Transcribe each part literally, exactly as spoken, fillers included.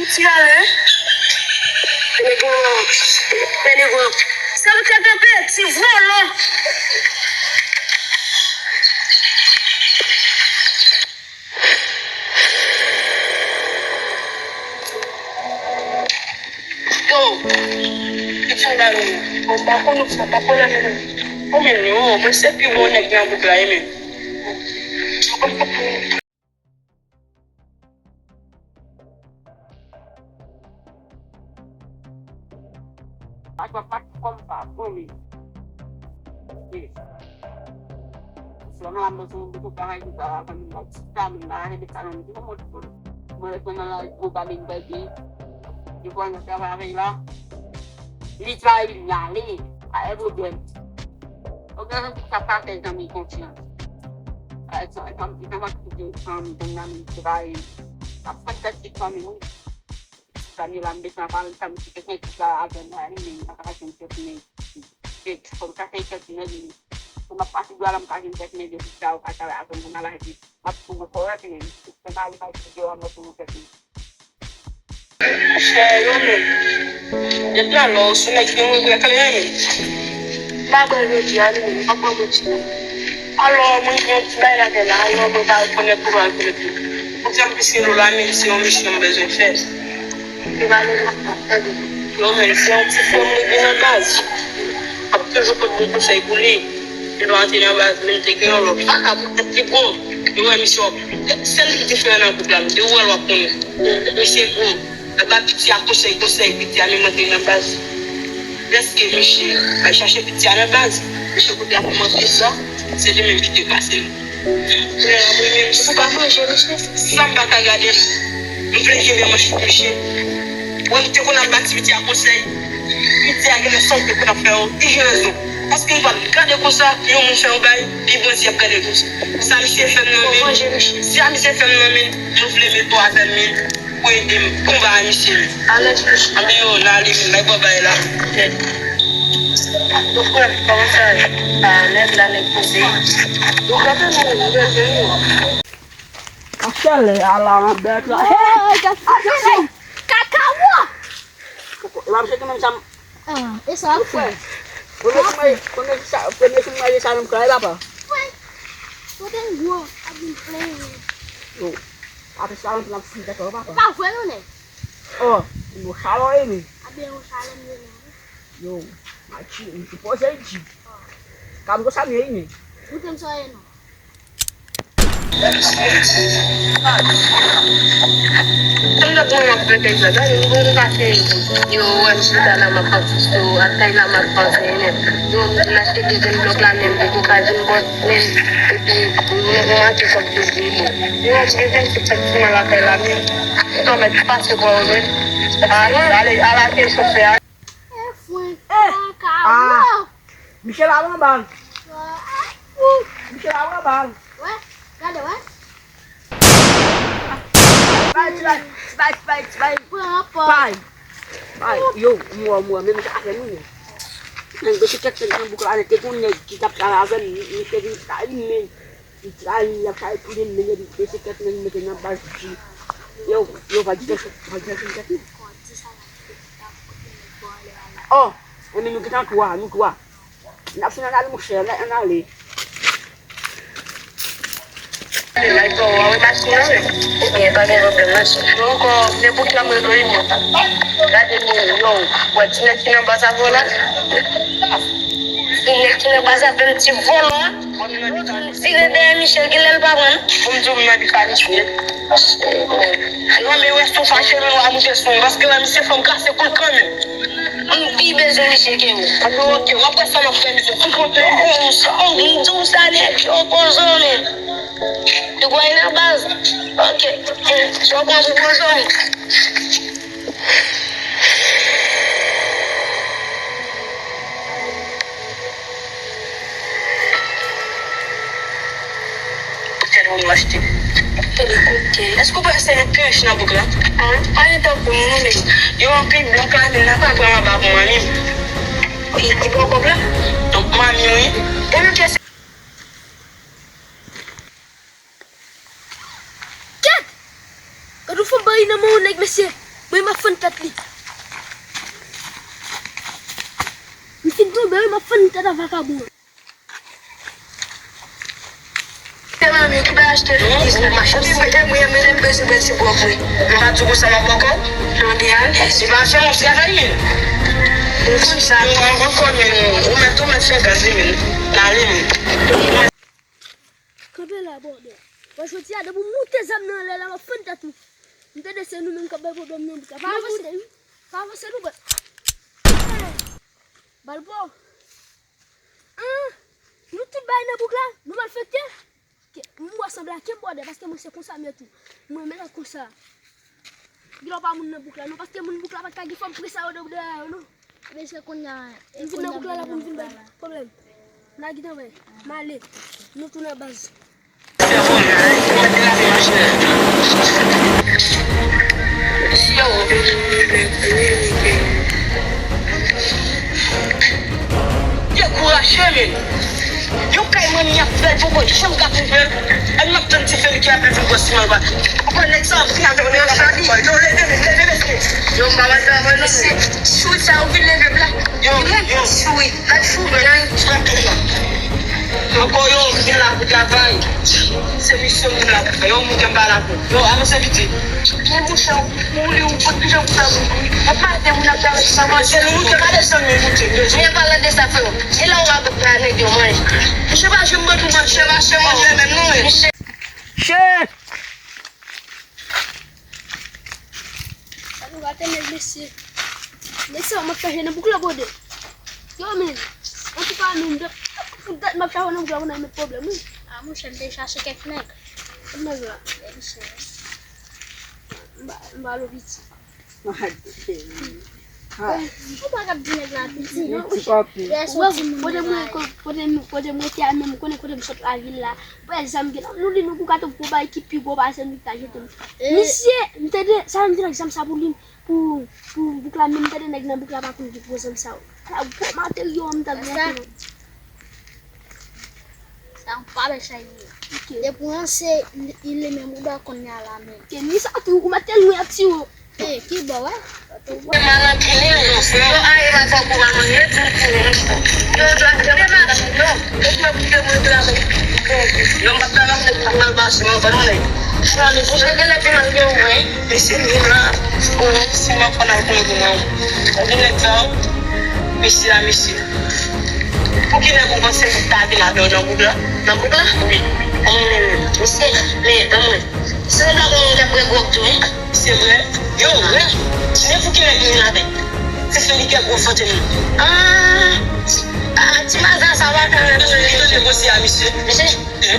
Ti ale. Negro. Negro. Sa w ka kanpe, ti vòlò. Yo, ki ti ale. Mwen pa konn sa, pa pwoblèm non. Konbyen yo, mwen se pi bon nèg nan bouk la, e men. Atwa pa ti kòm pa bon li. Sè mwen la mwen sou mwen sou bagay ki pa la fanmi mwen ti ta mwen la rete sa nan mwen mwen mwen reponn nan la gwo ba mwen bèbi. Yo pran nan travay avè la. Li travay li ale. Pa gen pwoblèm. Ou gen yon sa pa fè zanmi konfyans. Pa egzanp, fanmi fanmi fanmi fanmi travay. Ap fè tèt li fanmi wi. Sa m ye la, m bezwen pale sa, m kite kèk la avè m la, li menm, m pa ka jwenn kèk nèg. Kèk, fò m ka fè kèk nèg, li. Fò m ap pase dwa la, m ka jwenn kèk nèg, epi sa, ou ka travay avè m, m al aji. M ap tou kòrèk, men. Se mari m ap di yo, m ap tou kèk nèg. Chè, yo menm. Depi alò, sou nèg ki gen regrè klè, men. M pa bwè jodi a, li menm, m pa bwè jodi a. Alò, mwen gen yon ti bagay la fè la, alò, mwen pa rekonèt pou mwen rekonèt li. Pou di m plis gen dlo la, men se yon misyon m bezwen fè. Yo, men se yon ti frè m li gen nan baz. M ap toujou pot bon konsèy pou li. Li pa antre nan baz, men li te gen yon lòt. Paka pou tèt li gwo. Yo wè misye w ap. Sèl diferan nan gwoup la, m te wè l w ap konnen. Misye gwo. L ap ba piti a konsèy, konsèy, piti a menm antre nan baz. Dèske misye al chache piti a nan baz, misye kote a pou manje sa, se li menm ki te pase l. Frè a mwen menm, si m pa manje, mesye, sa m pa ka gade l. M vle kenbe manch misye. Wè m te konn ap ba ti piti a konsèy. Piti a genlè sa w te konn ap fè yo, li gen rezon. Paske m pa gade konsa, yon moun fè yon bagay, li bon di ap gade konsa. Sa misye fè m nan men, sa misye fè m nan men, mwen vle met ou avè m men. Pou ede m konba a misye. Anben yo, n ale vin bay bò bay la. Yo frè m, kòman sa ye? A, nèg la, nèg poze. Yo kanpe nou, nou bèl vini. Achèle, ala anbèt la. Hey, attention! Kakawo! Koko, la, misye te menm sa m. Ah, e sa ap fè? Premye sou mwen, premye sou mwen, sa menm kay papa. Wè. Kote m gwo, ap vin plen. Yo, apre sa, antre nan fil kaka, papa. E pa vre, non, nèg? Oh, yo chalò, e men. Abe, yo chalò, m ye la. Yo, Machi, m sipoze di. Kab konsa, m ye, men. Goute m sa, e non. Tann lòt moun ap pete egzanp, gade, nou konn pase yo wè m chita la, m ap panse sou, ak kay la, m ap panse, men yo m achte de grenn blòk la, men m poko ka jwenn bòs, men epi nou manke kòb de grenn. Yo m gen vennsenk sèt siman lakay la, men m mèt pase bò yo, men ale, ale, ale ake chofè a. E fwen kaka, ah. Michel ap anba l. Michel ap anba l. Wè, gade, wè. Bay, ti bay, ti bay, ti bay, ti bay. Pran, pran. Bay. Bay, yo, m wè, m wè, menm jan avè nou, yo. Nèg de se kèk nèg nan bouk la, nèg te gon nèg ki t ap travay avè m, li, li te vin trayi m, men. Li trayi, li ap trayi tou de nèg, li de se kèk nèg mete nan baz di. Yo, yo, va di kèk, va di kèk nèg. Oh, enben nou gentan twa, nou twa. N ap fin ann ale, monchè, ann ale. Ebyen, pa gen pwoblèm, mèsi. Yo ankò, nenpòt la mwen doyi mwen. Gade moun, yo, wè ti nèg ki nan baz avè w la. Ti nèg ki nan baz avè m, ti vòlò a. Vire dèyè Michel, genlè l pa pran. Pou m di w m nan bif a misye. Non, men wè si w fache, men w a moute sou mwen, paske wè misye fè m kase kou l kanmenm. M pi bezwen misye ke ou. Anben, oke, w ap wè sa m ap fè misye. Fouke w te. Ou konn sa, m di w sa nèt, yo konn zanmi. Yo kwè nan baz. Oke. Yo konn zanmi. Kèt ou nou achte. Èske w panse se yon pyès nan bouk la? Pa gen tankou nou, men yo anpil blòk la, men n a pa pran anba pou manmi m. Li pran kòb la? Donk, manmi m, wi. Kèt! Gad yon fanm bari nan men yon nèg, mesye! M ap fann tèt li. M fin tonbe, wi, m ap fann tèt a vakabon an. Mwen menm ki bay achte li, m ap achte. Mwen menm bezwen pran ti bwòk, wi. M pa di w konsa m ap bòkò. Non, gen alèz. Se pa fè yon travay, men. Ou konn sa. Ou konn men, ou mèt, ou mèt fè gaz, wi, men. N ale, men. Kanpe la, bòdè. Bon, jodi a, depi w moute zam nan anlè la, m ap fann tèt ou. M tande se nou menm k ap bay pwoblèm nan bouk la. Pa avanse, wi. Pa avanse, nou, bòdè. Bal bò. An, nou tout bay nan bouk la, nou malfektè. Ke, m wè sanble a ke bòdè, paske mwen se konsa m ye tou. Mwen menm konsa. Gen lè w pa moun nan bouk la, non, paske moun bouk la pa t ka gen fòm presa yo de dèyè yo, non. Mesye, kounye a, m vin nan bouk la, la pou m vin bay pwoblèm. N a gentan wè. M ale. Nou tou nan baz. Dekouraje, men. Yon kay manmi ap fè l poko janm ka twouve l. An n ap tann ti Felike ap vin bwè siman l pa. Papa nèg sa ap vin avè yon nèg la. Yo, leve men, leve mesye. Yo, m pa wè travay non. Mesye, sou sa ou vin leve m la. Yo, yo. Sou. Gad fou, men. Ankò yon moun ki la pou travay. Se misyon moun la pou fè. Yon moun ki pa la pou. Yo, avanse piti. Gen mouche ou li ou pot ki jan pou fè moun. Yo pa de moun ap travay sa manje. Se nou ki pa desann men moun. Men palan de sa frè. E la ou a bòk la nèg yo manje. Misye pa janm ban nou manje. Misye pa janm manje menm non. Misye. Sa nou gate nèg mesye. Nèg sa yo m ap chache nan bouk la bòdè. Yo men. Antouka men, pou dat m ap chache nan bouk la pou n al met pwoblèm wi. A monchè, m te chache kèk nèg. Kèk nèg la. Kèk misye. M ba, m ba lo piti. Ou pa kap di nèg la piti. Ti kòpi. Kote mwen, kote m, kote m rete a menm, konnen kote m sot lavil la. Bwè zam gen nan nou li nou pou ka tou pou bay ki pi gwo pase nou ta jete m. Misye, m tande sa m di nèg zam sa pou li pou pou bouk la men m tande nèg nan bouk la pa konn ki gwo zam sa yo. Sa gwo materyo an m tande nan. Sa yon pa bèchay li ye. Depi w ranse li menm ou dwe konn li a la men. Ke ni sa tou ou mèt te lwen ak tiwo. Ki bò wè? Yo malankilen yo, yo arive fò kouran mwen, yo di m kouran. Yo dwa kite machin yo, yo dwe kite mwen travay. Yo m ap travay nèg pa mal mache, mwen vann nèg. Mwen genlè pi mal ke ou, wi. Mesye, m vin la, ou wè, si m ap pran nan kouran pou mwen. Ou vin nèg sa, mesye a, mesye. Pou ki nèg ou panse m ta vin avè w nan bouk la? Nan bouk la? Wi. Mwen menm, mesye, men, ban mwen. Se yon blagon moun k ap bwè gwòg tou, wi. Se vre? Yo, wi. Men pou ki nèg moun avè? Se seli kè gwo sante moun. Ah, ah, ti maza sa va fè mwen bezwen li negosye a misye. Mesye,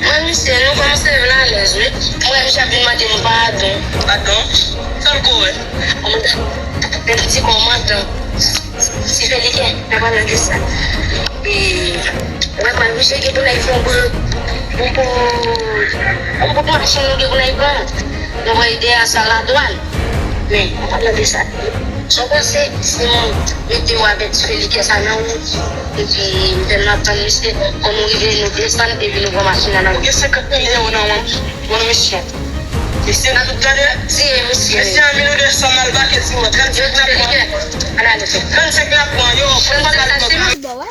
mwen misye, nou kòmanse vin alèz, wi. Mwen, misye ap vin mande m padon. Padon? Sa l ko wè? Mwen, men ti kòmandan. Ti Felike, nan palan de sa. E, wè, pa misye gen pou n al fè yon bout, yon bout, yon bout machin nou gen pou n al pran. Nou voye dèyè sa ladwàn. Men, an palan de sa, sa w panse si nou mete w avèk ti Felike sa nan wout, epi m fè n ap tann misye, kòm nou rive nou desann, epi nou pran machin nan nan. Ou gen senkant mil ewo nan men w. Bon, misye. Mesye, n a tout tande. Tiye misye. Mesye, an mil ou de san mal bake ti mwen. Trannsenk n ap pran. Trannsenk n ap pran, yo. Trannsenk sa se mwen. Bon, wè.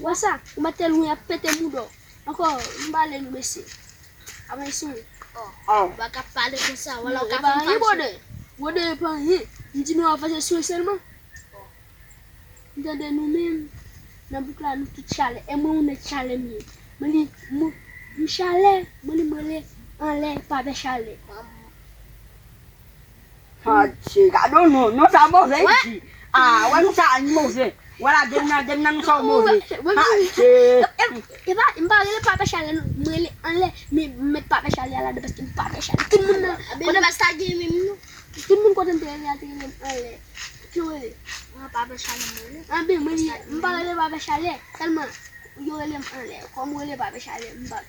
Wè sa, ou mèt te lwen ap pete mouda w. Ankò, m pale nou, mesye. Avanse. Ou pa ka pale konsa, wala ou ka fin fache. Bwòdè, bwòdè, e pa anyen. M di nou avanse sou sèlman. M tande nou menm, nan bouk la, nou tout chalè. E mwen, yon nèg chalè m ye. Mwen li, mwen, m chalè, mwen li, mwen li, anlè, pa pè chalè. Adje, gade yon non, non sa move, wi. Ah, wè non sa move. Wala, demen nan, demen nan non sa move. Adje. E pa, m pa rele pa pè chalè, non. M rele anlè, men m met pa pè chalè a ladan, paske m pa pè chalè. Tout moun nan, kote bas ta gen menm, non. Tout moun kote m te rele a te rele m anlè. Ki w rele? Mwen pa pè chalè mwen rele. Anben, mwen li, m pa rele pa pè chalè. Sèlman, yo rele m anlè. Kòm w rele pa pè chalè, m pa.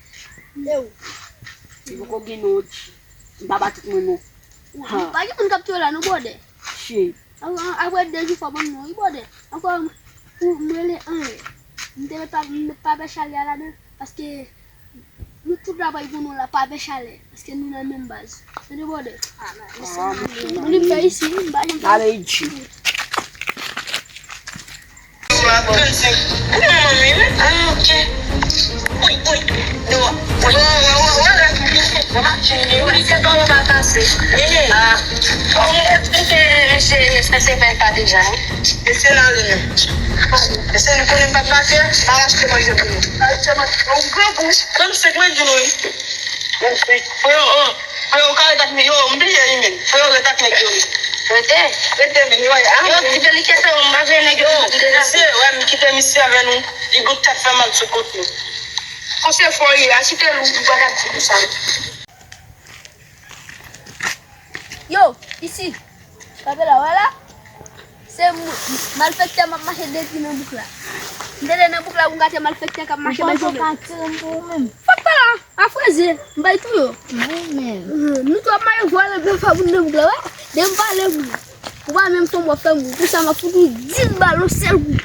E ou? Li poko gen non, ti. M pa ba tout mwen non. Ha. Pa gen moun k ap tou la, non, bwòdè. Shit. Apre, apre de jou fò ban m non, wi, bwòdè. Ankò, ou, m rele anlè. M te met pa, m met pa pè chalè a ladan, paske Nou tout la pral pou nou la, pa pè chalè, paske nou nan menm baz. Tande, brother? Ah, non, mesye, mwen li m fè isi, m pa janm fè. Ale, G. Trannsenk. Ou manman m, wi. Ah, ok. Wi, wi. Wi, wi, wi, wi. Wi, se kòman pa pase. Eh, ah. Ou eksplike mesye, mesye fè pa deja, wi. Mesye la, wi. Mesye, nou konnen pa pase, pa achte manje pou nou. Pa achte manje. Yon gwo bouch. Trannsenk, mwen di nou, wi. Trannsenk. Frè, oh. Frè, ou ka ret ak nèg yo, m bliye wi, men. Frè, ret ak nèg yo, wi. Rete. Rete, men, wi, ah. Yo, ti delikate, m pa vle nèg yo. Mesye, wè, m kite misye avè nou. Li gon tèt fè mal sou kont nou. Konsèy fò ye, a kite lou, ou pa ka di konsa. Yo, isi. Kanpe la, wè la. Se m-, malfektè m ap mache detwi nan bouk la. M te nan bouk la pou m gate malfektè k ap mache bay pwoblèm. Ou panse w ka tire m pou ou menm? Fòk pa la, a fraze, m bay tou yo. Ou menm. Mhm, nou tou ap mache vòlè bèf a moun nan bouk la, wè. Depi m pale pou ou. Ou pa menm fè m wè fè m pou sa m ap fout ou dis bal yon sèl kou.